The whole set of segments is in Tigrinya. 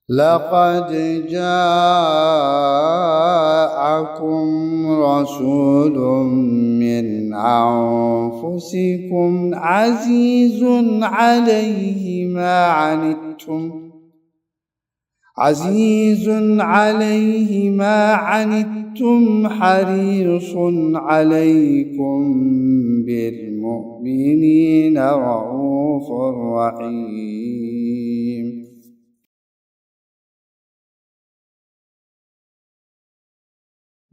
لقد جاءكم رسول من أنفسكم عزيز عليه ما عنتم، عزيز عليه ما عنتم، حريص عليكم بالمؤمنين رءوف رحيم.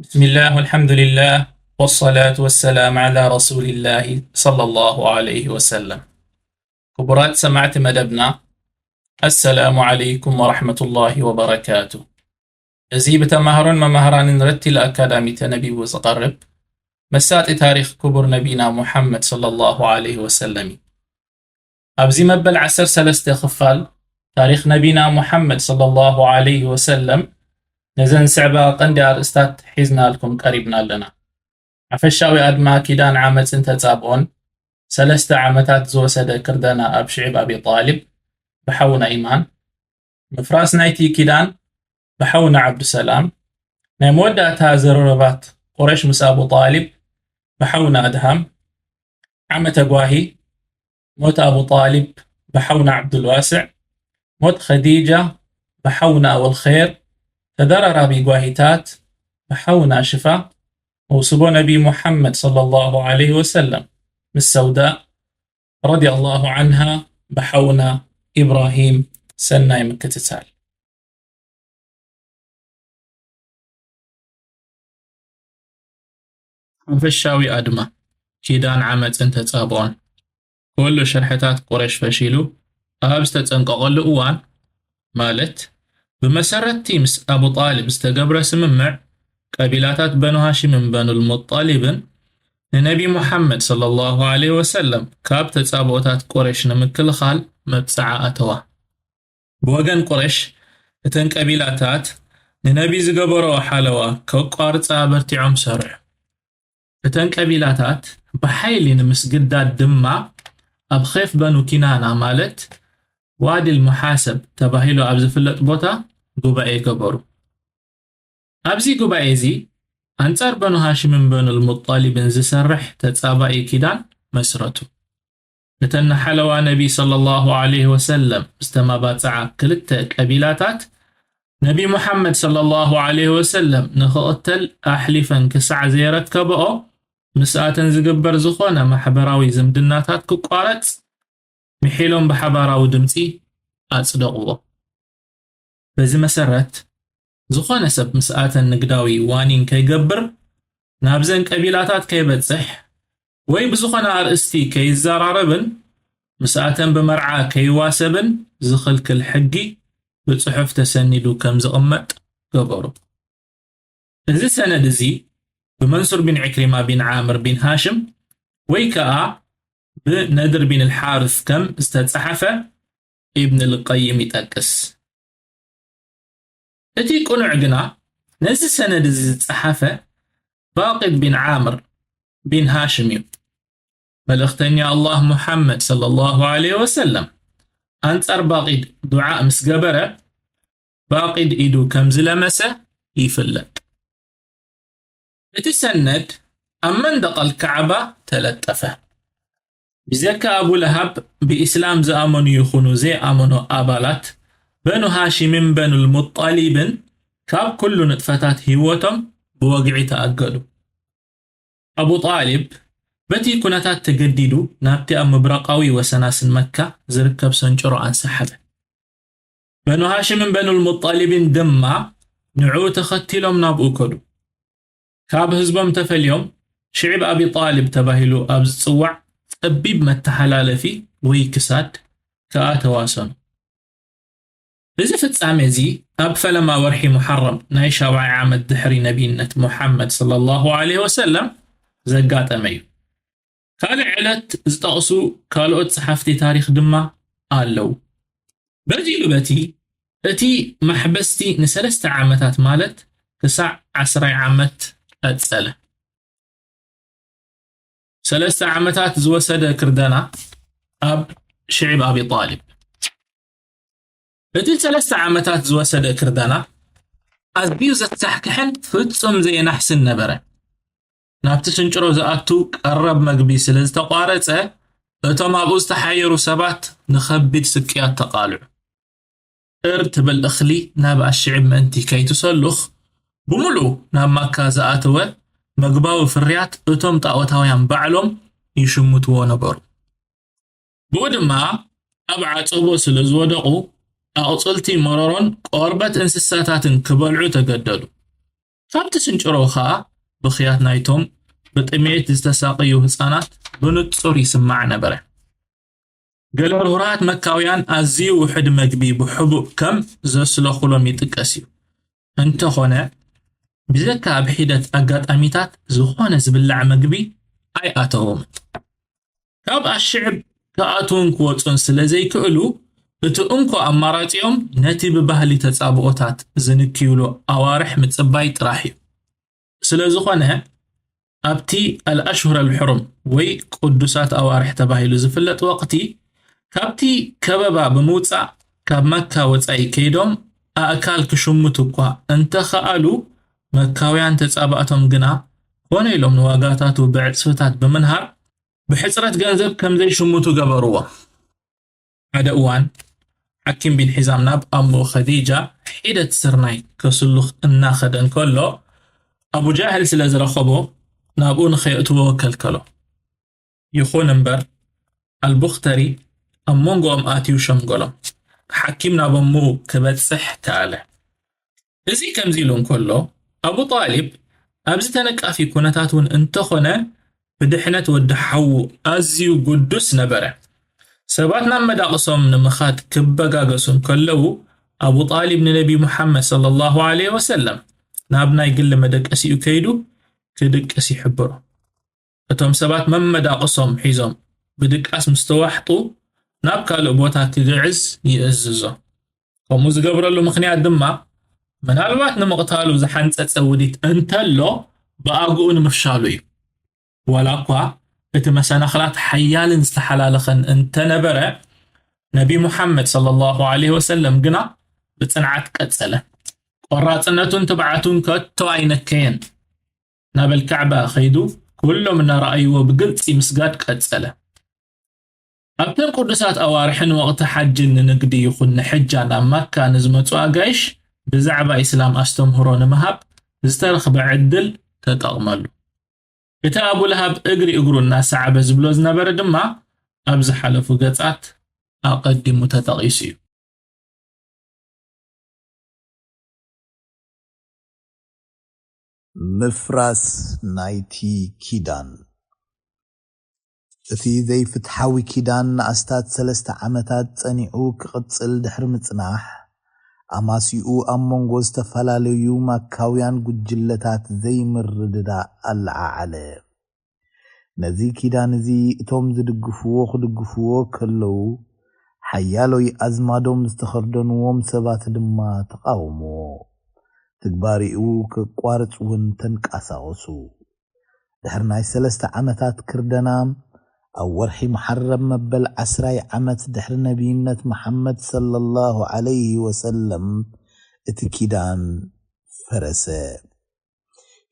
بسم الله والحمد لله والصلاة والسلام على رسول الله صلى الله عليه وسلم. ክቡራት ሰማዕቲ መደብና፣ السلام عليكم ورحمة الله وبركاته. እዚ ብተማሃሮን መማህራንን ረቲል ኣካዳሚ ተነቢቡ ዝቐርብ መሳጢ ታሪኽ ክቡር ነቢና ሙሓመድ ሰለላሁ ዐለይሂ ወሰለም እዩ። ኣብዚ መበል ዓሰርተ ሰለስተ ክፋል ታሪኽ ነቢና ሙሓመድ ሰለላሁ ዐለይሂ ወሰለም ነዘን ዝስዕባ ቀንዲ ኣርእስታት ሒዝናልኩም ቀሪብና ኣለና። ሓፈሻዊ ኣድማ ኪዳን ዓመፅን ተፃብኦን፣ ሰለስተ ዓመታት ዝወሰደ ክርደና ኣብ ሽዕብ ኣቢ ጣሊብ ብሓውና ኢማን፣ ምፍራስ ናይቲ ኪዳን ብሓውና ዓብዱሰላም፣ ናይ መወዳእታ ዘረረባት ቁረሽ ምስ ኣቡ ጣሊብ ብሓውና ኣድሃም፣ ዓመተ ጓሂ፣ ሞት ኣቡ ጣሊብ ብሓውና ዓብዱልዋስዕ፣ ሞት ኸዲጃ ብሓውና ኣወልኸይር፣ ተደራራቢ ጓሂታት ብሓውና ሽፋ፣ መውስቦ ነቢ ሙሓመድ ሰለላሁ ዐለይሂ ወሰለም ምስ ሰውዳእ ረዲየላሁ ዐንሃ ብሓውና ኢብራሂም ሰናይ ምክትታል። ሓፈሻዊ ኣድማ ኪዳን ዓመፅን ተፃብኦን፣ ኩሉ ሽርሕታት ቁረሽ ፈሺሉ ኣብ ዝተፀንቀቐሉ እዋን፣ ማለት ብመሰረትቲ ምስ ኣቡ ጣሊብ ዝተገብረ ስምምዕ፣ ቀቢላታት በኑ ሃሽምን በኑል ሙጣሊብን ንነቢ ሙሓመድ ሰለላሁ ዐለይሂ ወሰለም ካብ ተጻብኦታት ቁረሽ ንምክልኻል መብጽዓ ኣተዋ። ብወገን ቁረሽ፣ እተን ቀቢላታት ንነቢ ዝገበርኦ ሓለዋ ከቋርጻ በርቲዖም ሰርሑ። እተን ቀቢላታት ብሓይሊ ንምስግዳድ ድማ ኣብ ኼፍ በኑ ኪናና፣ ማለት ዋዲል ሙሓሰብ ተባሂሉ ኣብ ዝፍለጥ ቦታ ጉባኤ ገበሩ። ኣብዚ ጉባኤ እዚ ኣንጻር በኑ ሃሽምን በኑል ሙጣሊብን ዝሰርሕ ተጻባኢ ኪዳን መስረቱ። እተን ንሓለዋ ነቢ ሰለላሁ ዐለይሂ ወሰለም ዝተመባጽዓ ክልተ ቀቢላታት፣ ነቢ ሙሓመድ ሰለላሁ ዐለይሂ ወሰለም ንኽቕተል ኣሕሊፈን ክሳዕ ዘየረከብኦ፣ ምስኣተን ዝግበር ዝኾነ ማሕበራዊ ዝምድናታት ክቋረጽ ምሒሎም ብሓባራዊ ድምጺ ኣጽደቕዎ። በዚ መሰረት፣ ዝኾነ ሰብ ምስኣተን ንግዳዊ ዋኒን ከይገብር፣ ናብዘን ቀቢላታት ከይበጽሕ፣ ወይ ብዝኾነ ኣርእስቲ ከይዘራረብን ምስኣተን ብመርዓ ከይዋሰብን ዝኽልክል ሕጊ ብጽሑፍ ተሰኒዱ ከም ዝቕመጥ ገበሩ። እዚ ሰነድ እዚ ብመንሱር ቢን ዕክሪማ ቢን ዓምር ቢን ሃሽም ወይ ከኣ ብነድር ቢን ኣልሓርስ ከም ዝተጻሕፈ ኢብን ኣልቀይም ይጠቅስ። እቲ ቅኑዕ ግና፣ ነዚ ሰነድ እዚ ዝጸሓፈ ባቂድ ቢን ዓምር ቢን ሃሽም እዩ። መልእኽተኛ ኣላህ ሙሓመድ ሰለላሁ ዐለይሂ ወሰለም ኣንጻር ባቂድ ዱዓ ምስ ገበረ፣ ባቂድ ኢዱ ከም ዝለመሰ ይፍለጥ። እቲ ሰነድ ኣብ መንደቕ ኣልካዕባ ተለጠፈ። ብዘካ ኣቡ ለሃብ፣ ብኢስላም ዝኣመኑ ይኹኑ ዘይኣመኑ ኣባላት በኑ ሃሽምን በኑል ሙጣሊብን ካብ ኩሉ ንጥፈታት ህይወቶም ብወግዒ ተኣገዱ። ኣቡ ጣሊብ በቲ ኩነታት ተገዲዱ ናብቲ ኣብ ምብራቓዊ ወሰናስን መካ ዝርከብ ሰንጭሮ ኣንሰሓበ። በኑ ሃሽምን በኑል ሙጣሊብን ድማ ንዕኡ ተኸቲሎም ናብኡ ከዱ። ካብ ህዝቦም ተፈልዮም ሽዕብ ኣቢ ጣሊብ ተባሂሉ ኣብ ዝጽዋዕ ጸቢብ መተሓላለፊ ወይ ክሳድ ከኣ ተዋሰኑ። እዚ ፍጻሜ እዚ ኣብ ፈለማ ወርሒ ሙሓረም ናይ ሻብዓይ ዓመት ድሕሪ ነቢይነት ሙሓመድ ሰለላሁ ዐለይሂ ወሰለም ዘጋጠመ እዩ። ካልእ ዕለት ዝጠቕሱ ካልኦት ጸሓፍቲ ታሪኽ ድማ ኣለዉ። በዚ ኢሉ በቲ፣ እቲ ማሕበስቲ ንሰለስተ ዓመታት፣ ማለት ክሳዕ ዓስራይ ዓመት ቀጸለ። ሰለስተ ዓመታት ዝወሰደ ክርደና ኣብ ሽዕብ ኣቢ ጣሊብ። እቲ ሰለስተ ዓመታት ዝወሰደ ክርደና ኣዝዩ ዘሳሕክሕን ፍጹም ዘየናሕስን ነበረ። ናብቲ ስንጭሮ ዝኣቱ ቀረብ መግቢ ስለ ዝተቋረጸ፣ እቶም ኣብኡ ዝተሓየሩ ሰባት ንኸቢድ ስቅያት ተቓልዑ። ጥር ትብል እኽሊ ናብ ኣሽዕብ ምእንቲ ከይትሰሉኽ፣ ብምሉኡ ናብ ማካ ዝኣተወ መግባዊ ፍርያት እቶም ጣዖታውያን ባዕሎም ይሽምትዎ ነበሩ። ብኡ ድማ ኣብ ዓጸቦ ስለ ዝወደቑ፣ ኣቕጽልቲ መረሮን ቆርበት እንስሳታትን ክበልዑ ተገደዱ። ካብቲ ስንጭሮ ኸኣ ብኽያት ናይቶም ብጥሜት ዝተሳቐዩ ህጻናት ብንጹር ይስማዕ ነበረ። ገለ ርሁራት መካውያን ኣዝዩ ውሑድ መግቢ ብሕቡእ ከም ዘስለኹሎም ይጥቀስ እዩ። እንተኾነ፣ ብዘካ ኣብ ሒደት ኣጋጣሚታት ዝኾነ ዝብላዕ መግቢ ኣይኣተዎም። ካብ ኣሽዕብ ክኣትዉን ክወጹን ስለ ዘይክእሉ፣ እቲ እንኮ ኣማራጺኦም ነቲ ብባህሊ ተጻብኦታት ዝንክዩሉ ኣዋርሕ ምጽባይ ጥራሕ እዩ። ስለ ዝኾነ፣ ኣብቲ ኣልኣሽሁር ኣልሕሩም ወይ ቅዱሳት ኣዋርሕ ተባሂሉ ዝፍለጥ ወቕቲ፣ ካብቲ ከበባ ብምውጻእ ካብ መካ ወጻኢ ከይዶም ኣእካል ክሽምቱ እኳ እንተኸኣሉ፣ መካውያን ተጻባእቶም ግና ኮነ ኢሎም ንዋጋታቱ ብዕጽፍታት ብምንሃር፣ ብሕጽረት ገንዘብ ከም ዘይሽምቱ ገበርዎ። ሓደ እዋን፣ ሓኪም ቢን ሒዛም ናብ ኣሞ ኸዲጃ ሒደት ስርናይ ከስሉኽ እናኸደ እንከሎ፣ ኣቡ ጃህል ስለ ዝረኸቦ፣ ናብኡ ንኸየእትዎ ከልከሎ። ይኹን እምበር፣ ኣልቡኽተሪ ኣብ መንጎኦም ኣትዩ ሸምገሎም። ሓኪም ናብ ኣሞኡ ክበጽሕ ከኣለ። እዚ ከምዚ ኢሉ እንከሎ፣ ኣቡ ጣሊብ ኣብዚ ተነቃፊ ኩነታት እውን እንተኾነ፣ ብድሕነት ወዲ ሓዉ ኣዝዩ ግዱስ ነበረ። ሰባት ናብ መዳቕሶም ንምኻድ ክበጋገሱ እንከለዉ፣ ኣቡ ጣሊብ ንነቢ ሙሓመድ ሰለላሁ ዐለይሂ ወሰለም ናብ ናይ ግሊ መደቀሲኡ ከይዱ ክድቅስ ይሕብሮ። እቶም ሰባት መመዳቕሶም ሒዞም ብድቃስ ምስ ተዋሕጡ፣ ናብ ካልእ ቦታ ክግዕዝ ይእዝዞ። ከምኡ ዝገብረሉ ምኽንያት ድማ፣ ምናልባት ንምቕታሉ ዝሓንጸጸ ውዲት እንተሎ፣ ብኣግኡ ንምፍሻሉ እዩ። ዋላ እኳ እቲ መሰናኽላት ሓያልን ዝተሓላለኸን እንተነበረ፣ ነቢ ሙሓመድ ሰለላሁ ዐለይሂ ወሰለም ግና ብጽንዓት ቀጸለ። ቆራጽነቱን ትብዓቱን ከቶ ኣይነከየን። ናብ ኣልካዕባ ኸይዱ፣ ኩሎም እናረኣይዎ ብግልጺ ምስጋድ ቀጸለ። ኣብተን ቅዱሳት ኣዋርሕን ወቕቲ ሓጅን ንንግዲ ይኹን ንሕጃ ናብ ማካ ንዝመጹ ኣጋይሽ ብዛዕባ ኢስላም ኣስተምህሮ ንምሃብ ዝተረኽበ ዕድል ተጠቕመሉ። እቲ ኣቡ ለሃብ እግሪ እግሩ እናሰዓበ ዝብሎ ዝነበረ ድማ ኣብ ዝሓለፉ ገጻት ኣቐዲሙ ተጠቒሱ እዩ። ምፍራስ ናይቲ ኪዳን። እቲ ዘይፍትሓዊ ኪዳን ንኣስታት ሰለስተ ዓመታት ጸኒዑ ክቕጽል ድሕሪ ምጽናሕ፣ ኣማስይኡ ኣብ መንጎ ዝተፈላለዩ ማካውያን ጉጅለታት ዘይምርድዳእ ኣለዓዓለ። ነዚ ኪዳን እዚ እቶም ዝድግፍዎ ክድግፍዎ ከለዉ፣ ሓያሎይ ኣዝማዶም ዝተኸርደንዎም ሰባት ድማ ተቓወምዎ። ትግባሬኡ ከቋርጽ እውን ተንቀሳቐሱ። ድሕሪ ናይ ሰለስተ ዓመታት ክርደና፣ ኣብ ወርሒ መሓረም መበል ዓስራይ ዓመት ድሕሪ ነብይነት መሓመድ ሰለላሁ ዐለይሂ ወሰለም፣ እቲ ኪዳን ፈረሰ።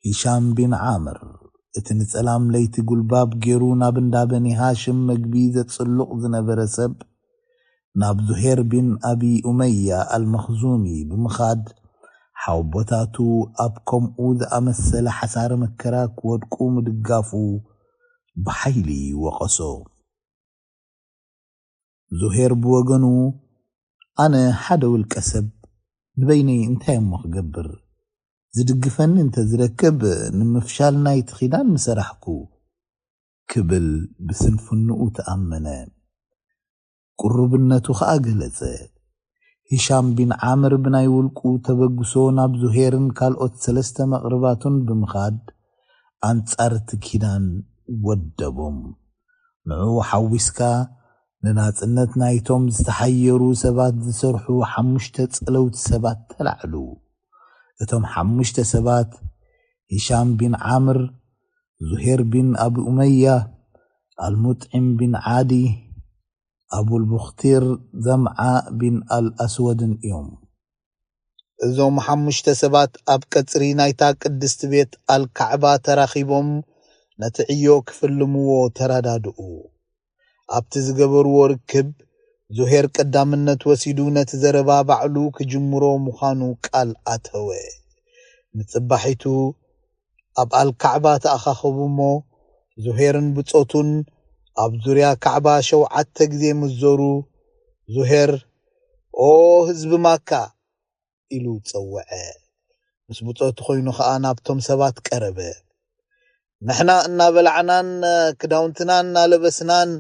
ሂሻም ቢን ዓምር፣ እቲ ንጸላም ለይቲ ጉልባብ ገይሩ ናብ እንዳ በኒ ሃሽም መግቢ ዘጽሉቕ ዝነበረ ሰብ፣ ናብ ዙሄር ቢን ኣቢ ኡመያ ኣልመኽዙሚ ብምኻድ፣ ሓወቦታቱ ኣብ ከምኡ ዝኣመሰለ ሓሳረ መከራ ክወድቁ ምድጋፉ ብሓይሊ ወቐሶ። ዙሄር ብወገኑ፣ ኣነ ሓደ ውልቀ ሰብ ንበይነይ እንታይ እሞ ክገብር? ዝድግፈኒ እንተ ዝረክብ፣ ንምፍሻል ናይቲ ኺዳን ምሰራሕኩ፣ ክብል ብስንፍንኡ ተኣመነ። ቅሩብነቱ ኸኣ ገለጸ። ሂሻም ቢን ዓምር ብናይ ውልቁ ተበግሶ ናብ ዙሄርን ካልኦት ሰለስተ መቕርባቱን ብምኻድ፣ ኣንጻር እቲ ኪዳን ወደቦም። ንዕኡ ሓዊስካ፣ ንናጽነት ናይቶም ዝተሓየሩ ሰባት ዝሰርሑ ሓሙሽተ ጸለውቲ ሰባት ተላዕሉ። እቶም ሓሙሽተ ሰባት፣ ሂሻም ቢን ዓምር፣ ዙሄር ቢን ኣቢ ኡመያ፣ ኣልሙጥዒም ቢን ዓዲ፣ ኣቡል ቡኽቲር ዘምዓ ቢን ኣል ኣስወድን እዮም። እዞም ሓሙሽተ ሰባት ኣብ ቀጽሪ ናይታ ቅድስቲ ቤት ኣልካዕባ ተራኺቦም ነቲ ዕዮ ክፍልምዎ ተራዳድኡ። ኣብቲ ዝገበርዎ ርክብ፣ ዙሄር ቀዳምነት ወሲዱ ነቲ ዘረባ ባዕሉ ክጅምሮ ምዃኑ ቃል ኣተወ። ንጽባሒቱ ኣብ ኣልካዕባ ተኣኻኸቡ እሞ፣ ዙሄርን ብጾቱን ኣብ ዙርያ ካዕባ ሸውዓተ ግዜ ምስ ዞሩ፣ ዙሄር፣ "ኦ ህዝቢ ማካ!" ኢሉ ጸውዐ። ምስ ብጾቱ ኮይኑ ኸኣ ናብቶም ሰባት ቀረበ። "ንሕና እናበላዕናን ክዳውንትና እናለበስናን፣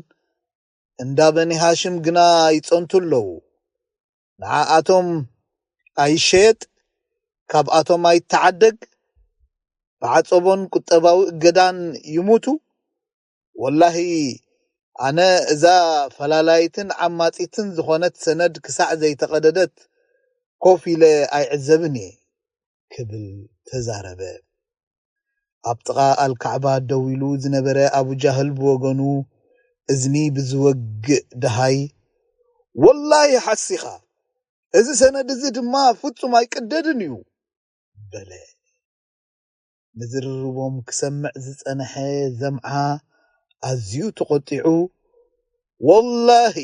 እንዳ በኒ ሃሽም ግና ይጸንቱ ኣለዉ። ንዓኣቶም ኣይሸየጥ፣ ካብኣቶም ኣይተዓደግ፣ ብዓጸቦን ቁጠባዊ እገዳን ይሙቱ። ወላሂ ኣነ እዛ ፈላላይትን ዓማጺትን ዝኾነት ሰነድ ክሳዕ ዘይተቐደደት ኮፍ ኢለ ኣይዕዘብን እየ" ክብል ተዛረበ። ኣብ ጥቓ ኣልካዕባ ደው ኢሉ ዝነበረ ኣቡ ጃህል ብወገኑ፣ እዝኒ ብዝወግእ ደሃይ፣ "ወላሂ ሓሲኻ፣ እዚ ሰነድ እዚ ድማ ፍጹም ኣይቅደድን እዩ" በለ። ንዝርርቦም ክሰምዕ ዝጸንሐ ዘምዓ ኣዝዩ ተቖጢዑ፣ "ወላሂ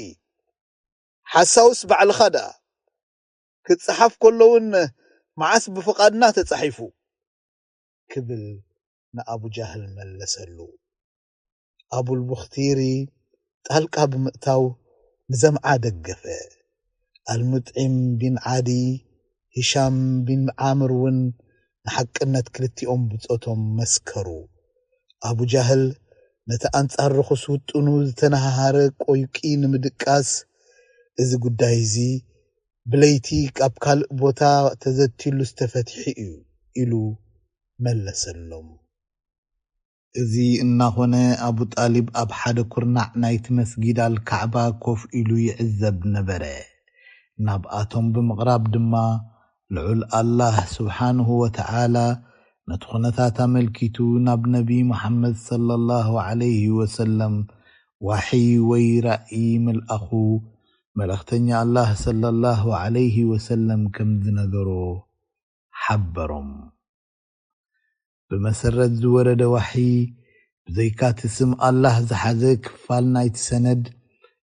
ሓሳውስ ባዕልኻ ደኣ፣ ክጸሓፍ ከሎ እውን መዓስ ብፍቓድና ተጻሒፉ?" ክብል ንኣቡ ጃህል መለሰሉ። ኣቡል ቡኽቲሪ ጣልቃ ብምእታው ንዘምዓ ደገፈ። ኣልሙጥዒም ቢን ዓዲ፣ ሂሻም ቢን ዓምር እውን ንሓቅነት ክልቲኦም ብጾቶም መስከሩ። ኣቡ ጃህል ነቲ ኣንጻር ርኹስ ውጥኑ ዝተነሃሃረ ቆይቂ ንምድቃስ፣ "እዚ ጉዳይ እዚ ብለይቲ ኣብ ካልእ ቦታ ተዘትዩሉስ ተፈቲሑ እዩ" ኢሉ መለሰሎም። እዚ እናኾነ፣ ኣቡ ጣሊብ ኣብ ሓደ ኩርናዕ ናይቲ መስጊድ ኣልካዕባ ኮፍ ኢሉ ይዕዘብ ነበረ። ናብኣቶም ብምቕራብ ድማ፣ ልዑል ኣላህ ስብሓንሁ ወተዓላ ነቲ ኩነታት ኣመልኪቱ ናብ ነቢ ሙሓመድ ሰለላሁ ዐለይሂ ወሰለም ዋሕይ ወይ ራእይ ምልኣኹ፣ መልእኽተኛ ኣላህ ሰለላሁ ዐለይሂ ወሰለም ከም ዝነገሮ ሓበሮም። ብመሰረት ዝወረደ ዋሕይ፣ ብዘይካ እቲ ስም ኣላህ ዝሓዘ ክፋል ናይቲ ሰነድ፣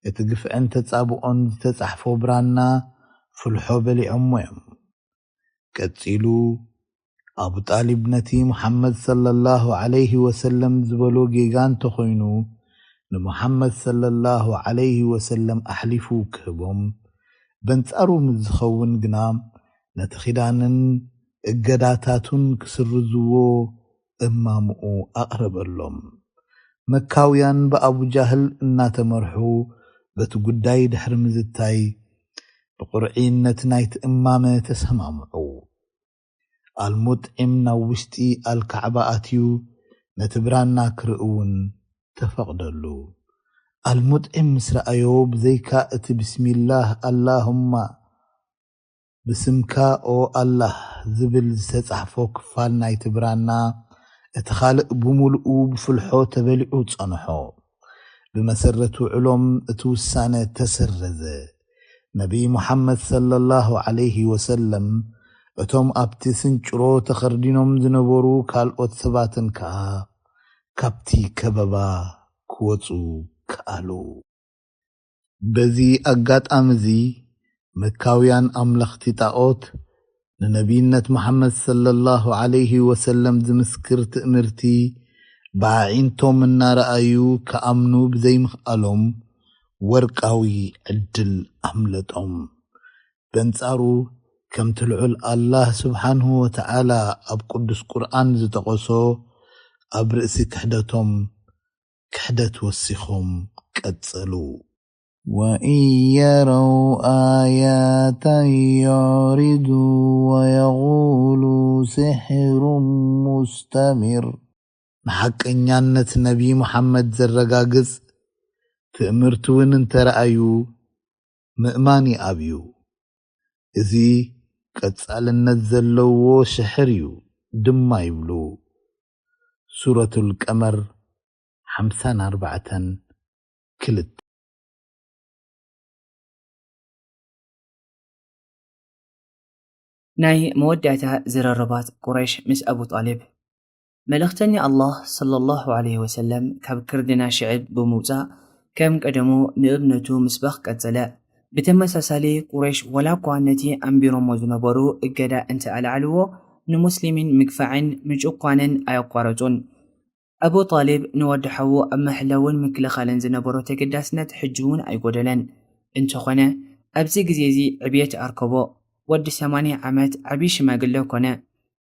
እቲ ግፍዕን ተጻብኦን ዝተጻሕፎ ብራና ፍልሖ በሊዖሞ እዮም። ቀጺሉ፣ ኣቡ ጣሊብ ነቲ ሙሓመድ ሰለላሁ ዐለይሂ ወሰለም ዝበሎ ጌጋ እንተኾይኑ፣ ንሙሓመድ ሰለላሁ ዐለይሂ ወሰለም ኣሕሊፉ ክህቦም፣ በንጻሩ ምስ ዝኸውን ግና፣ ነቲ ኺዳንን እገዳታቱን ክስርዝዎ እማምኡ ኣቕረበሎም። መካውያን ብኣቡ ጃህል እናተመርሑ በቲ ጉዳይ ድሕሪ ምዝታይ፣ ብቑርዒነት ናይቲ እማመ ተሰማምዑ። ኣልሙጥዒም ናብ ውሽጢ ኣልካዕባ ኣትዩ ነቲ ብራና ክርኢ እውን ተፈቕደሉ። ኣልሙጥዒም ምስ ረኣዮ፣ ብዘይካ እቲ ብስሚላህ ኣላሁማ ብስምካ ኦ ኣላህ ዝብል ዝተጻሕፎ ክፋል ናይቲ ብራና፣ እቲ ካልእ ብምሉኡ ብፍልሖ ተበሊዑ ጸንሖ። ብመሰረት ውዕሎም እቲ ውሳነ ተሰረዘ። ነቢይ ሙሓመድ ሰለላሁ ዐለይሂ ወሰለም፣ እቶም ኣብቲ ስንጭሮ ተኸርዲኖም ዝነበሩ ካልኦት ሰባትን ከኣ ካብቲ ከበባ ክወጹ ከኣሉ። በዚ ኣጋጣሚ እዚ፣ መካውያን ኣምለኽቲ ጣኦት፣ ንነቢይነት መሓመድ ሰለላሁ ዐለይሂ ወሰለም ዝምስክር ትእምርቲ ብኣዒንቶም እናረኣዩ ክኣምኑ ብዘይምኽኣሎም፣ ወርቃዊ ዕድል ኣምለጦም። በንጻሩ፣ ከምቲ ልዑል ኣላህ ስብሓንሁ ወተዓላ ኣብ ቅዱስ ቁርኣን ዝጠቐሶ፣ ኣብ ርእሲ ክሕደቶም ክሕደት ወሲኾም ቀጸሉ። وإن يروا آية يعرضوا ويقولوا سحر مستمر. ንሓቀኛነት ነቢ መሓመድ ዘረጋግጽ ትእምርቲ እውን እንተረኣዩ፣ ምእማን ይኣብዩ። እዚ ቀጻልነት ዘለዎ ሽሕር እዩ ድማ ይብሉ። ሱረቱል ቀመር ሓምሳን ኣርባዕተን ክልተ። ናይ መወዳእታ ዝርርባት ቁረይሽ ምስ ኣቡ ጣሊብ። መልእኽተኛ ኣላህ ሰለላሁ ዐለይሂ ወሰለም ካብ ክርድና ሽዕብ ብምውጻእ ከም ቀደሙ ንእምነቱ ምስባኽ ቀጸለ። ብተመሳሳሊ ቁረይሽ ዋላ እኳ ነቲ ኣንቢሮሞ ዝነበሩ እገዳ እንተ ኣልዓልዎ ንሙስሊሚን ምግፋዕን ምጭቋንን ኣየቋረጹን። ኣቡ ጣሊብ ንወዲ ሓዉ ኣብ ምሕላውን ምክልኻልን ዝነበሮ ተገዳስነት ሕጂ እውን ኣይጎደለን። እንተኾነ ኣብዚ ግዜ እዚ ዕብየት ኣርከቦ። ወዲ ሰማንያ ዓመት ዓቢ ሽማግለ ኮነ።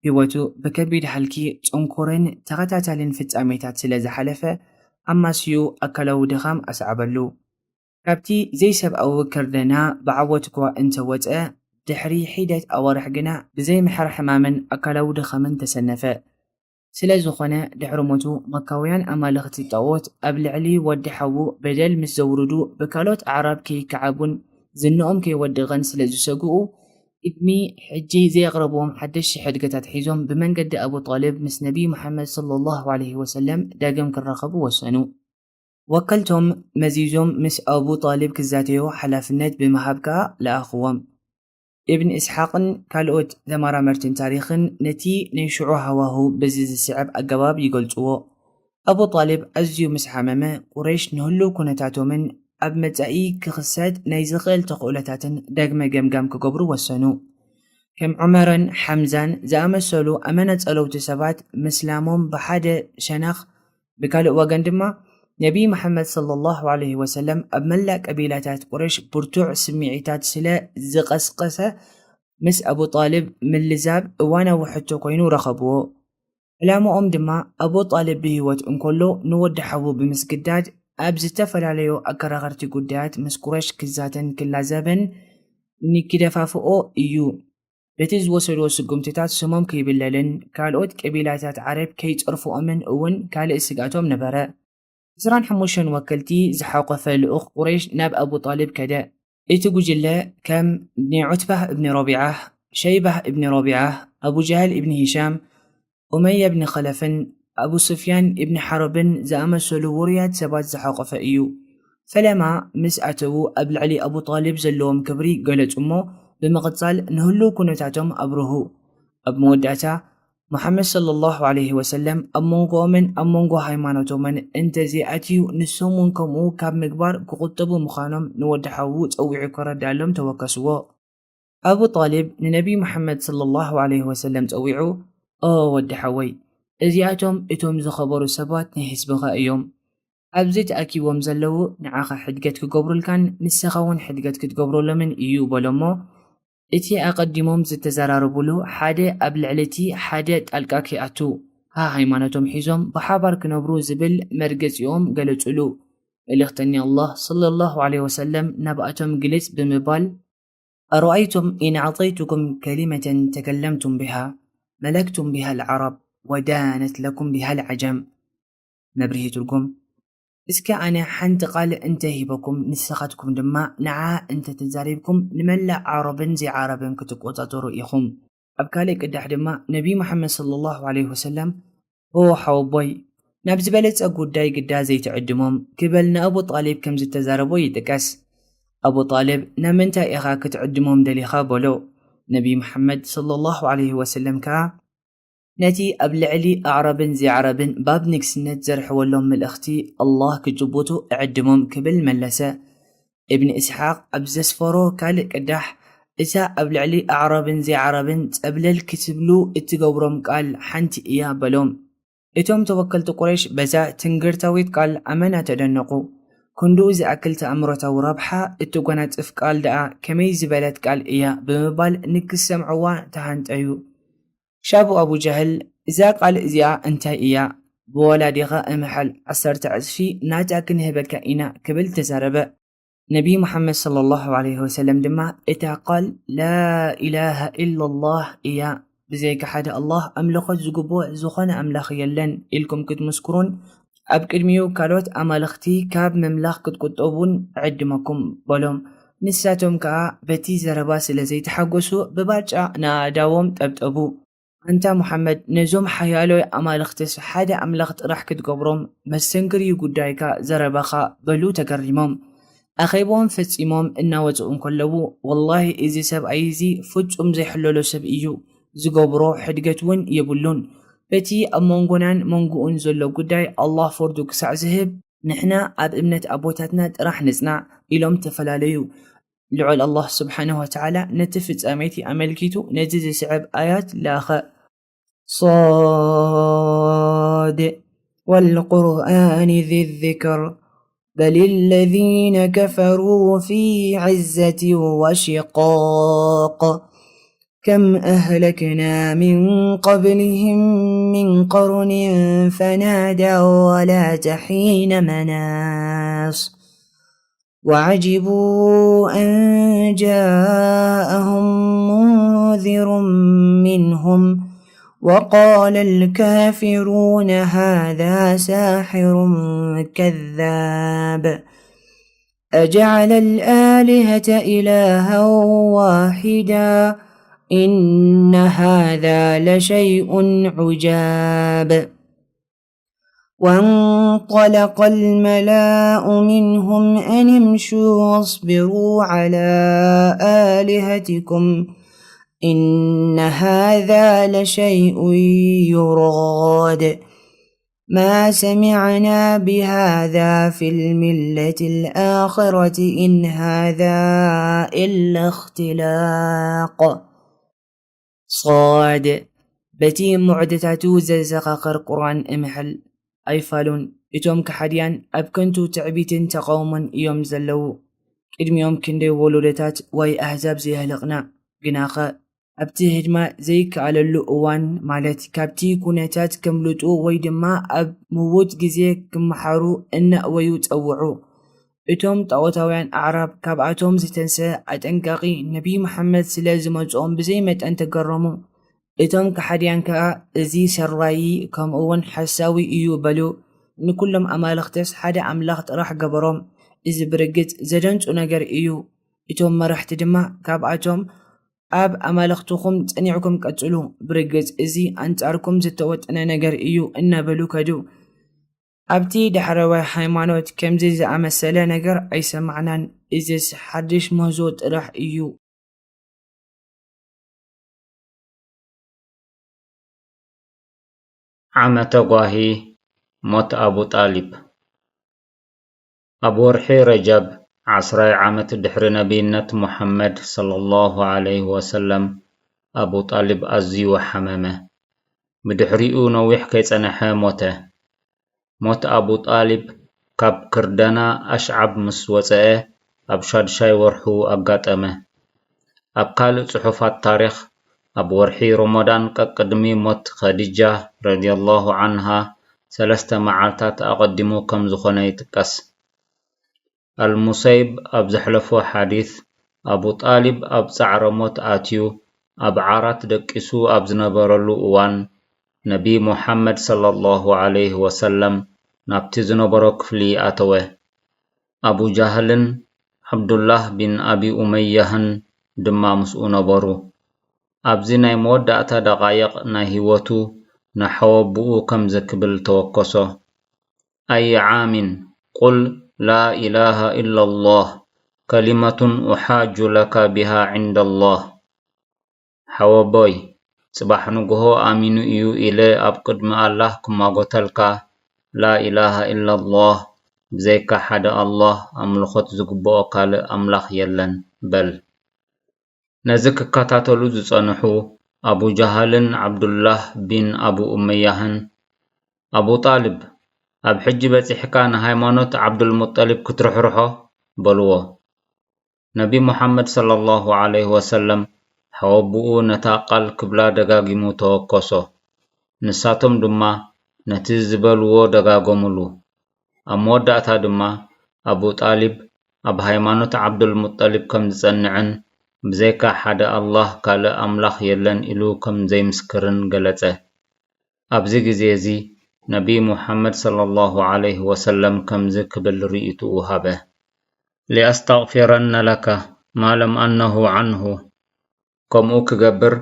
ህይወቱ ብከቢድ ሃልኪ፣ ጽንኩርን ተኸታታልን ፍጻሜታት ስለ ዝሓለፈ ኣማስዩ ኣካላዊ ድኻም ኣስዓበሉ። ካብቲ ዘይሰብኣዊ ክርደና ብዓወት እኳ እንተወጸ፣ ድሕሪ ሒደት ኣዋርሕ ግና ብዘይምሕር ሕማምን ኣካላዊ ድኻምን ተሰነፈ። ስለ ዝኾነ ድሕሪ ሞቱ መካውያን ኣማልኽቲ ጣኦት ኣብ ልዕሊ ወዲ ሓዉ በደል ምስ ዘውርዱ ብካልኦት ኣዕራብ ከይከዓቡን ዝንኦም ከይወድቕን ስለ ዝሰግኡ ቅድሚ ሕጂ ዘየቕረብዎም ሓደሽቲ ሕድገታት ሒዞም ብመንገዲ ኣቡ ጣልብ ምስ ነቢ ሙሓመድ ሰለላሁ ዐለይሂ ወሰለም ዳግም ክራኸቡ ወሰኑ። ወከልቶም መዚዞም ምስ ኣቡ ጣልብ ክዛተዩ ሓላፍነት ብምሃብ ከኣ ለኣኽዎም። ኢብን ኢስሓቕን ካልኦት ተመራመርትን ታሪኽን ነቲ ናይ ሽዑ ሃዋሁ በዚ ዝስዕብ ኣገባብ ይገልጽዎ። ኣቡ ጣልብ ኣዝዩ ምስ ሓመመ፣ ቁረይሽ ንህሉው ኩነታቶምን ኣብ መጻኢ ክኽሰት ናይ ዝኽእል ተኽእሎታትን ዳግመ ገምጋም ክገብሩ ወሰኑ። ከም ዑመርን ሓምዛን ዝኣመሰሉ ኣመነ ጸለውቲ ሰባት ምስላሞም ብሓደ ሸነኽ፣ ብካልእ ወገን ድማ ነቢ መሓመድ ሰለላሁ ዐለይሂ ወሰለም ኣብ መላእ ቀቢላታት ቁረይሽ ብርቱዕ ስምዒታት ስለ ዝቐስቀሰ፣ ምስ ኣቡ ጣልብ ምልዛብ እዋናዊ ሕቶ ኮይኑ ረኸብዎ። ዕላማኦም ድማ ኣቡ ጣልብ ብህይወት እንከሎ ንወዲ ሓዉ ብምስግዳድ ኣብ ዝተፈላለዩ ኣከራኸርቲ ጉዳያት ምስ ቁረይሽ ክዛተን ክላዘብን ንኪደፋፍኦ እዩ። በቲ ዝወሰድዎ ስጉምትታት ስሞም ከይብለልን ካልኦት ቀቢላታት ዓረብ ከይጸርፍኦምን እውን ካልእ ስግኣቶም ነበረ። ዕስራን ሓሙሽተን ወከልቲ ዝሓቖፈ ልኡኽ ቁረይሽ ናብ ኣቡ ጣልብ ከደ። እቲ ጉጅለ ከም ናይ ዑትባህ እብኒ ረቢዓህ፣ ሸይባህ እብኒ ረቢዓህ፣ ኣቡ ጀህል እብኒ ሂሻም፣ ኡመያ እብኒ ኸለፍን ኣቡ ሱፍያን እብኒ ሓርብን ዝኣመሰሉ ውሩያት ሰባት ዝሓቖፈ እዩ። ፈለማ ምስ ኣተዉ ኣብ ልዕሊ ኣቡ ጣልብ ዘለዎም ክብሪ ገለጹ እሞ ብምቕጻል ንህሉው ኩነታቶም ኣብርሁ። ኣብ መወዳእታ፣ ሙሓመድ ሰለላሁ ዐለይሂ ወሰለም ኣብ መንጎኦምን ኣብ መንጎ ሃይማኖቶምን እንተዘይኣትዩ ንሶም እውን ከምኡ ካብ ምግባር ክቑጠቡ ምዃኖም ንወዲ ሓዉ ጸዊዑ ከረድኣሎም ተወከስዎ። ኣቡ ጣልብ ንነቢ ሙሓመድ ሰለላሁ ዐለይሂ ወሰለም ጸዊዑ፣ ኦ ወዲ ሓወይ፣ እዚኣቶም እቶም ዝኸበሩ ሰባት ናይ ህዝብኻ እዮም። ኣብዚ ተኣኪቦም ዘለዉ ንዓኻ ሕድገት ክገብሩልካን ንስኻ እውን ሕድገት ክትገብረሎምን እዩ በሎሞ። እቲ ኣቐዲሞም ዝተዘራረቡሉ ሓደ ኣብ ልዕሊ እቲ ሓደ ጣልቃ ከይኣቱ፣ ሃ ሃይማኖቶም ሒዞም ብሓባር ክነብሩ ዝብል መርገጺኦም ገለጹሉ። መልእኽተኛ ኣላህ ሰለላሁ ዐለይሂ ወሰለም ናብኣቶም ግልጽ ብምባል፣ أرأيتم إن أعطيتكم كلمة تكلمتم بها ملكتم بها العرب ودانت لكم بها العجم. መብርሂ ትርጉም፣ እስከ ኣነ ሓንቲ ቃል እንተ ሂበኩም ንስኻትኩም ድማ ንዓ እንተ ተዛሪብኩም ንመላእ ዓረብን ዘይዓረብን ክትቆጻጸሩ ኢኹም። ኣብ ካልእ ቅዳሕ ድማ ነቢ ሙሓመድ ሰለላሁ ዐለይሂ ወሰለም ኦ ሓወቦይ፣ ናብ ዝበለጸ ጉዳይ ግዳ ዘይትዕድሞም ክበል ንኣቡ ጣሊብ ከም ዝተዛረቦ ይጥቀስ። ኣቡ ጣሊብ ናብ ምንታይ ኢኻ ክትዕድሞም ደሊኻ በሎ። ነቢ ሙሓመድ ሰለላሁ ዐለይሂ ወሰለም ከኣ ነቲ ኣብ ልዕሊ ኣዕራብን ዘይዓረብን ባብ ንግስነት ዘርሕወሎም መልእኽቲ ኣላህ ክጭቡጡ እዕድሞም ክብል መለሰ። እብን እስሓቅ ኣብ ዘስፈሮ ካልእ ቅዳሕ፣ እታ ኣብ ልዕሊ ኣዕራብን ዘይዓረብን ጸብለል ክትብሉ እትገብሮም ቃል ሓንቲ እያ በሎም። እቶም ተወከልቲ ቁረይሽ በዛ ትንግርታዊት ቃል ኣመና ተደነቑ። ክንድኡ ዝኣክል ተኣምሮታዊ ረብሓ እትጎናጽፍ ቃል ደኣ ከመይ ዝበለት ቃል እያ ብምባል ንክሰምዕዋ ተሃንጠዩ። ሻቡ ኣቡ ጀህል፣ እዛ ቃል እዚኣ እንታይ እያ? ብወላዲኻ እምሐል ዓሰርተ ዕጽፊ ናታ ክንህበካ ኢና ክብል ተዛረበ። ነቢ ሙሓመድ ሰለላሁ ዐለይሂ ወሰለም ድማ እታ ቃል ላኢላሃ ኢላላህ እያ፣ ብዘይካ ሓደ ኣላህ ኣምልኾት ዝግብኦ ዝኾነ ኣምላኽ የለን ኢልኩም ክትምስክሩን ኣብ ቅድሚኡ ካልኦት ኣማልኽቲ ካብ ምምላኽ ክትቁጠቡን እዕድመኩም በሎም። ንሳቶም ከኣ በቲ ዘረባ ስለ ዘይተሓጎሱ ብባጫ ንኣእዳዎም ጠብጠቡ። ኣንታ ሙሓመድ፣ ነዞም ሓያሎ ኣማልኽትስ ሓደ ኣምላኽ ጥራሕ ክትገብሮም መስተንክር እዩ ጉዳይካ፣ ዘረባኻ በሉ ተገሪሞም። ኣኼባኦም ፈጺሞም እናወጽኡ እንከለዉ፣ "ወላሂ እዚ ሰብኣይ እዚ ፍጹም ዘይሕለሎ ሰብ እዩ፣ ዝገብሮ ሕድገት እውን የብሉን። በቲ ኣብ መንጎናን መንጎኡን ዘሎ ጉዳይ ኣላህ ፍርዱ ክሳዕ ዝህብ፣ ንሕና ኣብ እምነት ኣቦታትና ጥራሕ ንጽናዕ" ኢሎም ተፈላለዩ። ልዑል ኣላህ ስብሓነሁ ወተዓላ ነቲ ፍጻሜቲ ኣመልኪቱ ነዚ ዝስዕብ ኣያት ለኣኸ። صاد والقرآن ذي الذكر بل الذين كفروا في عزة وشقاق كم أهلكنا من قبلهم من قرن فنادوا ولا تحين مناص وعجبوا أن جاءهم منذر منهم وقال الكافرون هذا ساحر كذاب أجعل الآلهة إلها واحدا إن هذا لشيء عجاب وانطلق الملاء منهم أن امشوا واصبروا على آلهتكم إن هذا لشيء يراد ما سمعنا بهذا في الملة الآخرة إن هذا إلا اختلاق صاد በቲ ሙዕጅዛታቱ ዘዘኻኽር ቁርኣን እምሕል ኣይፋሉን። እቶም ከሓድያን ኣብ ከንቱ ትዕቢትን ተቓውሞን እዮም ዘለዉ። ቅድሚኦም ክንደይ ወለዶታት ወይ ኣህዛብ ዘየህለቕና፣ ግናኸ ኣብቲ ህድማ ዘይከኣለሉ እዋን፣ ማለት ካብቲ ኩነታት ከምልጡ ወይ ድማ ኣብ ምዉት ግዜ ክመሓሩ እናእወዩ ጸውዑ። እቶም ጣዖታውያን ኣዕራብ ካብኣቶም ዝተንሰ ኣጠንቃቒ ነቢይ መሓመድ ስለ ዝመጽኦም ብዘይ መጠን ተገረሙ። እቶም ከሓድያን ከኣ፣ "እዚ ሰራዪ ከምኡውን ሓሳዊ እዩ" በሉ። ንኩሎም ኣማልኽትስ ሓደ ኣምላኽ ጥራሕ ገበሮም። እዚ ብርግጽ ዘደንጹ ነገር እዩ። እቶም መራሕቲ ድማ ካብኣቶም፣ "ኣብ ኣማልኽትኹም ጸኒዕኩም ቀጽሉ፣ ብርግጽ እዚ ኣንጻርኩም ዝተወጠነ ነገር እዩ" እናበሉ ከዱ። ኣብቲ ዳሕረዋይ ሃይማኖት ከምዚ ዝኣመሰለ ነገር ኣይሰማዕናን። እዚስ ሓድሽ ምህዞ ጥራሕ እዩ። ዓመተ ጓሂ ሞት ኣቡ ጣሊብ። ኣብ ወርሒ ረጀብ ዓስራይ ዓመት ድሕሪ ነቢይነት ሙሓመድ ሰለላሁ ዐለይሂ ወሰለም፣ ኣቡ ጣሊብ ኣዝዩ ሓመመ። ብድሕሪኡ ነዊሕ ከይጸነሐ ሞተ። ሞት ኣቡ ጣሊብ ካብ ክርደና ኣሽዓብ ምስ ወጸአ፣ ኣብ ሻድሻይ ወርሑ ኣጋጠመ። ኣብ ካልእ ጽሑፋት ታሪኽ፣ ኣብ ወርሒ ሮሞዳን ቀቅድሚ ሞት ኸዲጃ ረዲየላሁ ዓንሃ ሰለስተ መዓልታት ኣቐዲሙ ከም ዝኾነ ይጥቀስ። ኣልሙሰይብ ኣብ ዘሕለፎ ሓዲስ፣ ኣቡ ጣሊብ ኣብ ጻዕረ ሞት ኣትዩ፣ ኣብ ዓራት ደቂሱ ኣብ ዝነበረሉ እዋን፣ ነቢ ሙሓመድ ሰለላሁ ዐለይሂ ወሰለም ናብቲ ዝነበሮ ክፍሊ ኣተወ። ኣቡ ጃህልን ዓብዱላህ ቢን ኣቢ ኡመያህን ድማ ምስኡ ነበሩ። ኣብዚ ናይ መወዳእታ ደቓይቕ ናይ ህይወቱ፣ ንሓወቦኡ ከምዚ ክብል ተወከሶ፣ "ኣይ ዓሚን፣ ቁል ላ ኢላሃ ኢላላህ፣ ከሊመቱን ኡሓጁ ለካ ቢሃ ዒንደላህ። ሓወቦይ፣ ጽባሕ ንግሆ ኣሚኑ እዩ ኢለ ኣብ ቅድሚ ኣላህ ክማጎተልካ፣ ላ ኢላሃ ኢላላህ፣ ብዘይካ ሓደ ኣላህ ኣምልኾት ዝግብኦ ካልእ ኣምላኽ የለን በል።" ነዚ ክከታተሉ ዝጸንሑ ኣቡ ጃሃልን ዓብዱላህ ቢን ኣቡ ኡመያህን፣ "ኣቡ ጣልብ፣ ኣብ ሕጂ በጺሕካ ንሃይማኖት ዓብዱልሙጠሊብ ክትርሕርሖ?" በልዎ። ነቢ ሙሓመድ ሰለላሁ ዐለይሂ ወሰለም ሓወቦኡ ነታ ቃል ክብላ ደጋጊሙ ተወከሶ። ንሳቶም ድማ ነቲ ዝበልዎ ደጋገሙሉ። ኣብ መወዳእታ ድማ ኣቡ ጣሊብ ኣብ ሃይማኖት ዓብዱል ሙጠሊብ ከም ዝጸንዕን ብዘይካ ሓደ ኣላህ ካልእ ኣምላኽ የለን ኢሉ ከም ዘይምስክርን ገለጸ። ኣብዚ ግዜ እዚ ነቢ ሙሓመድ ሰለላሁ ዐለይሂ ወሰለም ከምዚ ክብል ርእይትኡ ሃበ፣ "ሊኣስተግፊረነ ለከ ማ ለም ኣነሁ ዐንሁ፣ ከምኡ ክገብር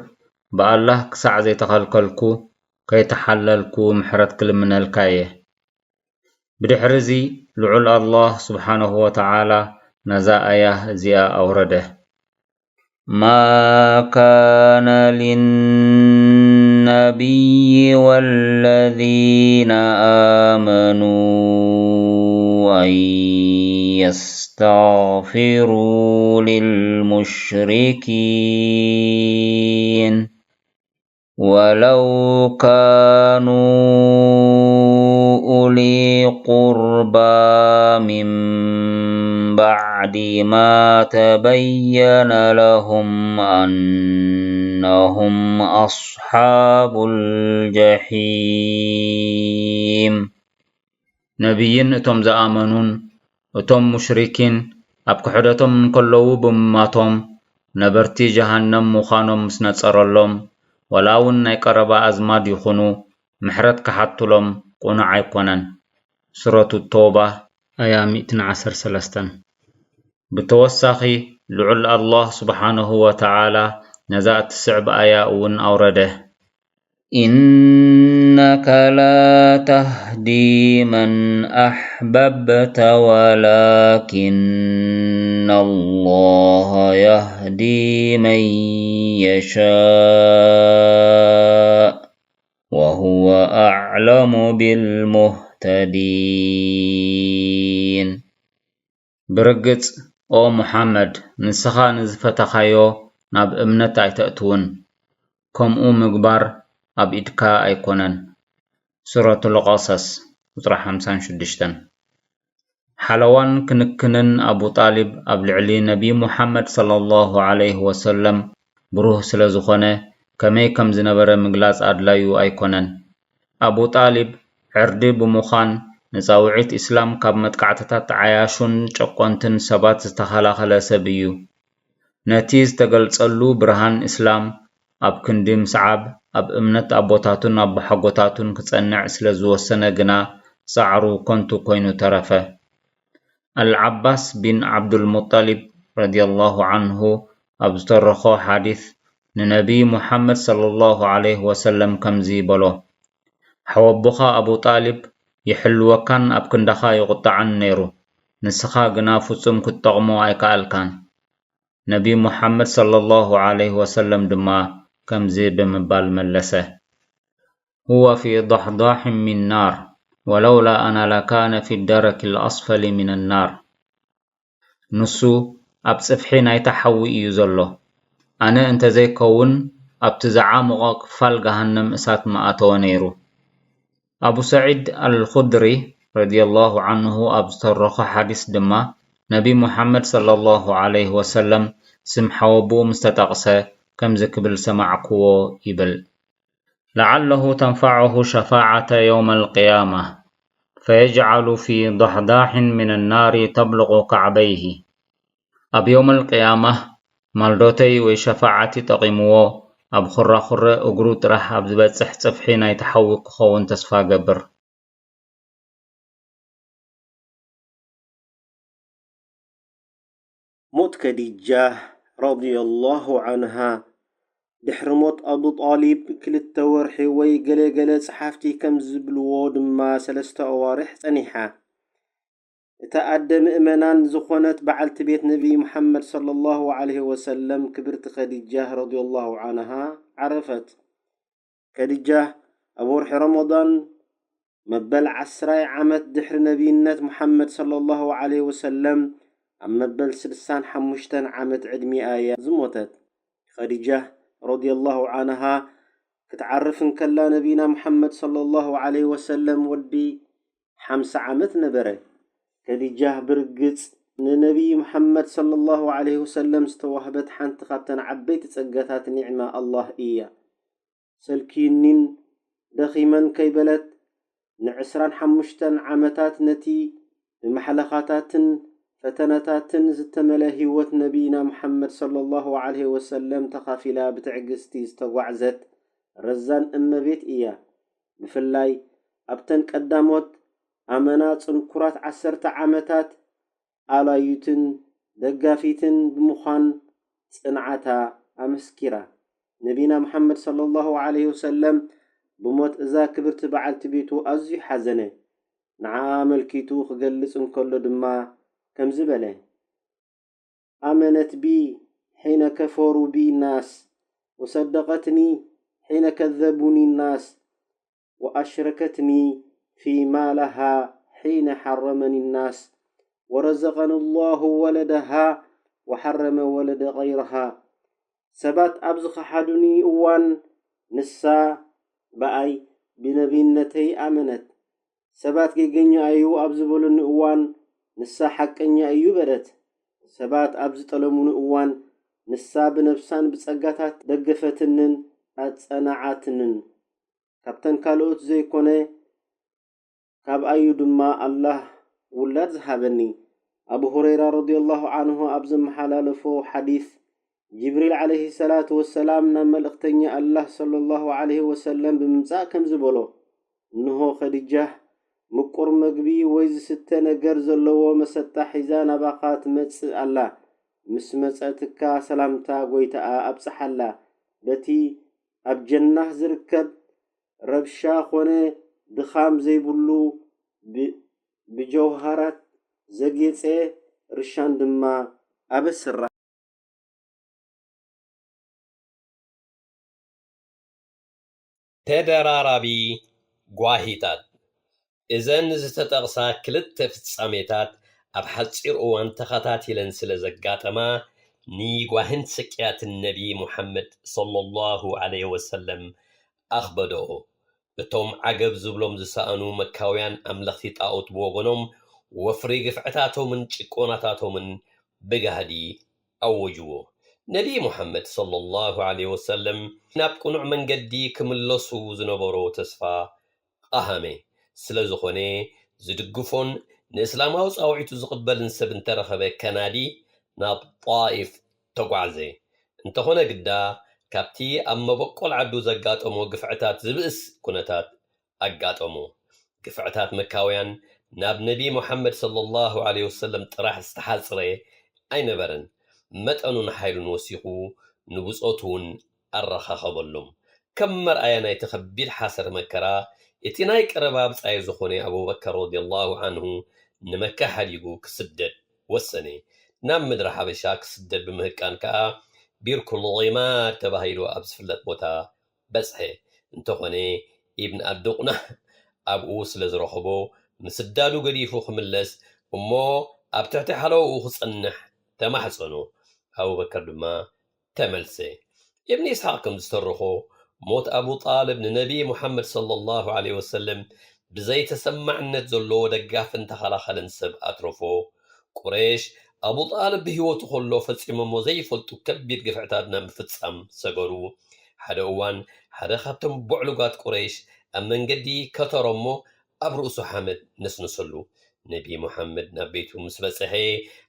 ብኣላህ ክሳዕ ዘይተኸልከልኩ ከይተሓለልኩ ምሕረት ክልምነልካ እየ።" ብድሕሪ እዚ ልዑል ኣላህ ስብሓነሁ ወተዓላ ነዛ ኣያ እዚኣ ኣውረደ። ما كان للنبي والذين آمنوا أن يستغفروا للمشركين ولو كانوا أولي قربى من بعد ما تبين لهم أنهم أصحاب الجحيم. ነቢይን እቶም ዝኣመኑን እቶም ሙሽሪኪን ኣብ ክሕደቶም እንከለዉ ብምማቶም ነበርቲ ጀሃነም ምዃኖም ምስ ነጸረሎም፣ ወላ እውን ናይ ቀረባ ኣዝማድ ይኹኑ ምሕረት ክሓቱሎም ቅኑዕ ኣይኮነን። ሱረቱ ተውባ፣ ኣያ ሚእትን ዓሰርተ ሰለስተን። ብተወሳኺ፣ ልዑል ኣላህ ስብሓነሁ ወተዓላ ነዛ እትስዕብ ኣያ እውን ኣውረደ። إنك لا تهدي من أحببت ولكن الله يهدي من يشاء وهو أعلم بالمهتدين. ብርግጽ ኦ ሙሓመድ፣ ንስኻ ንዝፈተኻዮ ናብ እምነት ኣይተእትውን፣ ከምኡ ምግባር ኣብ ኢድካ ኣይኮነን። ሱረቱል ቀሰስ፣ ቁጽሪ ሓምሳን ሽዱሽተን። ሓለዋን ክንክንን ኣቡ ጣሊብ ኣብ ልዕሊ ነቢ ሙሓመድ ሰለላሁ ዐለይሂ ወሰለም ብሩህ ስለ ዝኾነ፣ ከመይ ከም ዝነበረ ምግላጽ ኣድላዩ ኣይኮነን። ኣቡ ጣሊብ ዕርዲ ብምዃን፣ ንጻውዒት ኢስላም ካብ መጥቃዕትታት ዓያሹን ጨቆንትን ሰባት ዝተኸላኸለ ሰብ እዩ። ነቲ ዝተገልጸሉ ብርሃን እስላም ኣብ ክንዲ ምስዓብ፣ ኣብ እምነት ኣቦታቱን ኣቦሓጎታቱን ክጸንዕ ስለ ዝወሰነ ግና፣ ጻዕሩ ከንቱ ኮይኑ ተረፈ። ኣልዓባስ ቢን ዓብዱል ሙጠሊብ ረዲየላሁ ዓንሁ ኣብ ዝተረኾ ሓዲስ ንነቢይ ሙሓመድ ሰለላሁ ዐለይሂ ወሰለም ከምዚ በሎ፣ ሓወቦኻ ኣቡ ጣሊብ ይሕልወካን ኣብ ክንዳኻ ይቑጣዕን ነይሩ፣ ንስኻ ግና ፍጹም ክትጠቕሞ ኣይከኣልካን። ነቢ ሙሓመድ ሰለላሁ ዐለይሂ ወሰለም ድማ ከምዚ ብምባል መለሰ፣ هو في ضحضاح من نار ولولا أنا لكان في الدرك الأسفل من النار። ንሱ ኣብ ጽፍሒ ናይታ ሓዊ እዩ ዘሎ። ኣነ እንተዘይከውን ኣብቲ ዝዓሞቐ ክፋል ገሃነም እሳት ምኣተወ ነይሩ። ኣቡ ሰዒድ ኣልኹድሪ ረዲየላሁ ዓንሁ ኣብ ዝተረኾ ሓዲስ ድማ ነቢ ሙሓመድ ሰለላሁ ዐለይሂ ወሰለም ስም ሓወብኡ ምስ ተጠቕሰ ከምዚ ክብል ሰማዕክዎ ይብል፣ لعله تنفعه شفاعة يوم القيامة فيجعل في ضحضاح من النار تبلغ كعبيه። ኣብ የውመል ቅያማ ማልዶተይ ወይ ሸፋዓቲ ጠቒምዎ ኣብ ኹራኹረ እግሩ ጥራሕ ኣብ ዝበጽሕ ጽፍሒ ናይቲ ሓዊ ክኸውን ተስፋ እገብር። ሞት ከዲጃ ረዲየላሁ ዓንሃ። ድሕሪ ሞት ኣቡ ጣሊብ ክልተ ወርሒ ወይ ገለ ገለ ጸሓፍቲ ከም ዝብልዎ ድማ ሰለስተ ኣዋርሕ ጸኒሓ። እታ ኣደ ምእመናን ዝኾነት በዓልቲ ቤት ነቢይ ሙሓመድ ሰለላሁ ዐለይሂ ወሰለም ክብርቲ ኸዲጃ ረዲየላሁ ዓንሃ ዓረፈት። ከዲጃ ኣብ ወርሒ ረመዳን መበል ዓስራይ ዓመት ድሕሪ ነቢይነት ሙሓመድ ሰለላሁ ዐለይሂ ወሰለም ኣብ መበል ስድሳን ሓሙሽተን ዓመት ዕድሚኣ እያ ዝሞተት። ኸዲጃ ረዲየላሁ ዓንሃ ክትዓርፍ እንከላ ነቢና ሙሓመድ ሰለላሁ ዐለይሂ ወሰለም ወዲ ሓምሳ ዓመት ነበረ። ከዲጃ ብርግጽ ንነቢይ ሙሓመድ ሰለላሁ ዐለይሂ ወሰለም ዝተዋህበት ሓንቲ ካብተን ዓበይቲ ጸጋታት ኒዕማ ኣላህ እያ። ሰልክዩኒን ደኺመን ከይበለት ንዕስራን ሓሙሽተን ዓመታት ነቲ ብማሕለኻታትን ፈተነታትን ዝተመልአ ህይወት ነቢይና ሙሓመድ ሰለላሁ ዐለይሂ ወሰለም ተኻፊላ ብትዕግስቲ ዝተጓዕዘት ረዛን እመቤት እያ። ብፍላይ ኣብተን ቀዳሞት ኣመና ጽንኩራት ዓሰርተ ዓመታት ኣላዩትን ደጋፊትን ብምዃን ጽንዓታ ኣመስኪራ። ነቢና ሙሓመድ ሰለላሁ ዐለይሂ ወሰለም ብሞት እዛ ክብርቲ በዓልቲ ቤቱ ኣዝዩ ሓዘነ። ንዓኣ ኣመልኪቱ ክገልጽ እንከሎ ድማ ከምዚ በለ፣ آمنت بي حين كفروا بي الناس، وصدقتني حين كذبوني الناس، وأشركتني في مالها حين حرمني الناس، ورزقني الله ولدها وحرم ولد غيرها. ሰባት ኣብ ዝኸሓዱኒ እዋን ንሳ ብኣይ ብነቢይነተይ ኣመነት። ሰባት ጌገኛ እዩ ኣብ ዝበሉኒ እዋን ንሳ ሓቀኛ እዩ በለት። ሰባት ኣብ ዝጠለሙኒ እዋን ንሳ ብነብሳን ብጸጋታት ደገፈትንን ኣጸናዓትንን። ካብተን ካልኦት ዘይኮነ ካብኣዩ ድማ ኣላህ ውላድ ዝሃበኒ። ኣቡ ሁረይራ ረዲየላሁ ዓንሁ ኣብ ዘመሓላለፎ ሓዲስ፣ ጅብሪል ዓለይሂ ሰላቱ ወሰላም ናብ መልእኽተኛ ኣላህ ሰለላሁ ዓለይሂ ወሰለም ብምምጻእ ከምዚ በሎ፣ እንሆ ኸዲጃህ ምቁር መግቢ ወይ ዝስተ ነገር ዘለዎ መሰጣ ሒዛ ናባኻ ትመጽእ ኣላ። ምስ መጸትካ ሰላምታ ጎይታኣ ኣብጽሓላ። በቲ ኣብ ጀናህ ዝርከብ ረብሻ ኾነ ድኻም ዘይብሉ ብ-፣ ብጀውሃራት ዘጌጸ ርሻን ድማ ኣበስራ። ተደራራቢ ጓሂታት። እዘን ዝተጠቕሳ ክልተ ፍጻሜታት ኣብ ሓጺር እዋን ተኸታቲለን ስለ ዘጋጠማ፣ ንጓህን ስቅያትን ነቢ ሙሓመድ ሰለላሁ ዐለይሂ ወሰለም ኣኽበደኦ። እቶም ዓገብ ዝብሎም ዝሰኣኑ መካውያን ኣምለኽቲ ጣኦት ብወገኖም፣ ወፍሪ ግፍዕታቶምን ጭቆናታቶምን ብጋህዲ ኣወጅዎ። ነቢ ሙሓመድ ሰለላሁ ዐለይሂ ወሰለም ናብ ቅኑዕ መንገዲ ክምለሱ ዝነበሮ ተስፋ ቀሃመ። ስለ ዝኾነ፣ ዝድግፎን ንእስላማዊ ጻውዒቱ ዝቕበልን ሰብ እንተረኸበ ከናዲ ናብ ጣኢፍ ተጓዕዘ። እንተኾነ ግዳ፣ ካብቲ ኣብ መበቆል ዓዱ ዘጋጠሞ ግፍዕታት ዝብእስ ኩነታት ኣጋጠሞ። ግፍዕታት መካውያን ናብ ነቢ ሙሓመድ ሰለላሁ ዐለይሂ ወሰለም ጥራሕ ዝተሓጽረ ኣይነበረን። መጠኑን ሓይሉን ወሲኹ ንብጾቱ እውን ኣረኻኸበሎም። ከም መርኣያ ናይቲ ከቢድ ሓሰር መከራ፣ እቲ ናይ ቀረባ ብጻዩ ዝኾነ ኣቡበከር ረዲየላሁ ዐንሁ ንመካ ሓዲጉ ክስደድ ወሰነ። ናብ ምድሪ ሓበሻ ክስደድ ብምህቃን ከኣ ቢርኩል ዒማድ ተባሂሉ ኣብ ዝፍለጥ ቦታ በጽሐ። እንተኾነ፣ ኢብን ኣዱቕናህ ኣብኡ ስለ ዝረኸቦ፣ ምስዳዱ ገዲፉ ክምለስ እሞ ኣብ ትሕቲ ሓለውኡ ክጸንሕ ተማሕጸኖ። ኣቡበከር ድማ ተመልሰ። ኢብን ኢስሓቅ ከም ዝተርኾ፣ ሞት ኣቡ ጣልብ ንነቢ ሙሓመድ ሰለላሁ ዐለይሂ ወሰለም ብዘይ ተሰማዕነት ዘለዎ ደጋፍን ተኸላኸልን ሰብ ኣትረፎ። ቁረይሽ፣ ኣቡ ጣልብ ብህይወቱ ከሎ ፈጺሞሞ ዘይፈልጡ ከቢድ ግፍዕታት ናብ ምፍጻም ሰገሩ። ሓደ እዋን፣ ሓደ ካብቶም ቦዕሉጋት ቁረይሽ ኣብ መንገዲ ከተሮ እሞ ኣብ ርእሱ ሓመድ ነስነሰሉ። ነቢ ሙሓመድ ናብ ቤቱ ምስ በጽሐ፣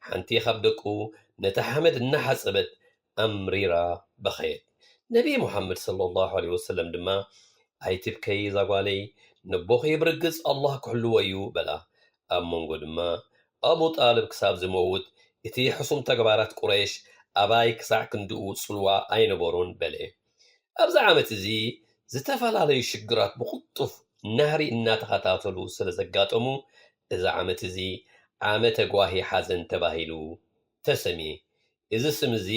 ሓንቲ ካብ ደቁ ነቲ ሓመድ እናሓጸበት ኣምሪራ በኸየት። ነቢ ሙሓመድ ሰለላሁ ዐለይሂ ወሰለም ድማ፣ "ኣይትብከዪ እዛ ጓለይ፣ ነቦኺ ብርግጽ ኣላህ ክሕልዎ እዩ" በላ። ኣብ መንጎ ድማ፣ ኣቡ ጣልብ ክሳብ ዝመውት፣ እቲ ሕሱም ተግባራት ቁረይሽ ኣባይ ክሳዕ ክንድኡ ጽልዋ ኣይነበሮን በለ። ኣብዚ ዓመት እዚ ዝተፈላለዩ ሽግራት ብቕልጡፍ ናህሪ እናተኸታተሉ ስለ ዘጋጠሙ፣ እዚ ዓመት እዚ ዓመተ ጓሂ ሓዘን ተባሂሉ ተሰምየ። እዚ ስም እዚ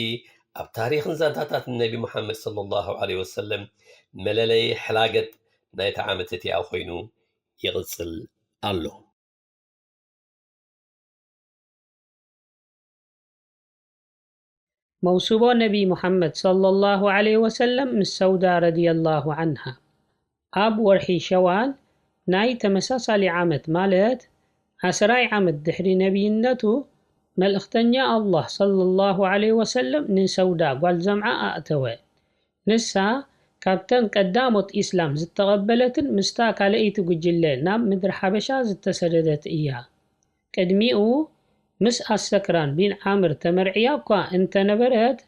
ኣብ ታሪኽን ዛንታታትን ነቢ ሙሓመድ ሰለላሁ ዐለይሂ ወሰለም መለለዪ ሕላገት ናይታ ዓመት እቲኣ ኮይኑ ይቕጽል ኣሎ። መውስቦ ነቢ ሙሓመድ ሰለላሁ ዐለይሂ ወሰለም ምስ ሰውዳ ረዲየላሁ ዐንሃ። ኣብ ወርሒ ሸዋል ናይ ተመሳሳሊ ዓመት፣ ማለት ዓስራይ ዓመት ድሕሪ ነቢይነቱ፣ መልእኽተኛ ኣላህ ሰለላሁ ዐለይሂ ወሰለም ንሰውዳ ጓል ዘምዓ ኣእተወ። ንሳ ካብተን ቀዳሞት ኢስላም ዝተቐበለትን ምስታ ካልኣይቲ ጉጅለ ናብ ምድሪ ሓበሻ ዝተሰደደት እያ። ቅድሚኡ ምስ ኣሰክራን ቢን ዓምር ተመርዕያ እኳ እንተነበረት፣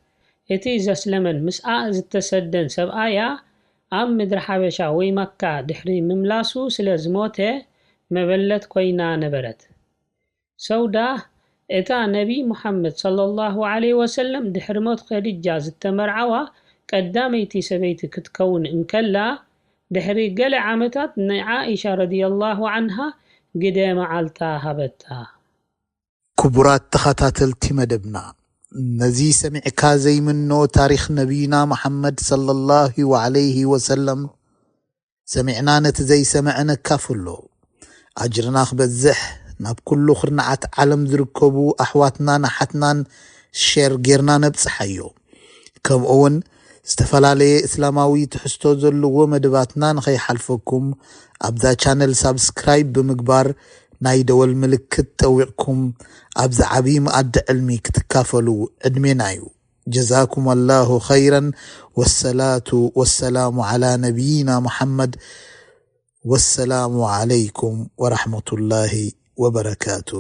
እቲ ዘስለመን ምስኣ ዝተሰደን ሰብኣያ ኣብ ምድሪ ሓበሻ ወይ መካ ድሕሪ ምምላሱ ስለ ዝሞተ፣ መበለት ኮይና ነበረት። ሰውዳ፣ እታ ነቢ ሙሓመድ ሰለላሁ ዐለይሂ ወሰለም ድሕሪ ሞት ኸዲጃ ዝተመርዓዋ ቀዳመይቲ ሰበይቲ ክትከውን እንከላ፣ ድሕሪ ገለ ዓመታት ንዓኢሻ ረዲየላሁ ዐንሃ ግደ መዓልታ ሃበታ። ክቡራት ተኸታተልቲ መደብና፣ ነዚ ሰሚዕካ ዘይምኖ ታሪኽ ነቢይና መሓመድ ሰለላሁ ዐለይሂ ወሰለም ሰሚዕና ነቲ ዘይሰምዐ ነካፍሎ። ኣጅርና ክበዝሕ ናብ ኩሉ ኩርናዓት ዓለም ዝርከቡ ኣሕዋትናን ኣሓትናን ሼር ጌርና ነብጽሓዮ። ከምኡ እውን ዝተፈላለየ እስላማዊ ትሕዝቶ ዘለዎ መደባትና ንኸይሓልፈኩም ኣብዛ ቻነል ሳብስክራይብ ብምግባር ናይ ደወል ምልክት ጠዊቕኩም ኣብዚ ዓብዪ መኣዲ ዕልሚ ክትካፈሉ ዕድሜና እዩ። ጀዛኩም ኣላሁ ኸይረን። ወሰላቱ ወሰላሙ ዓላ ነቢይና ሙሓመድ። ወሰላሙ ዓለይኩም ወራሕመቱላሂ ወበረካቱ።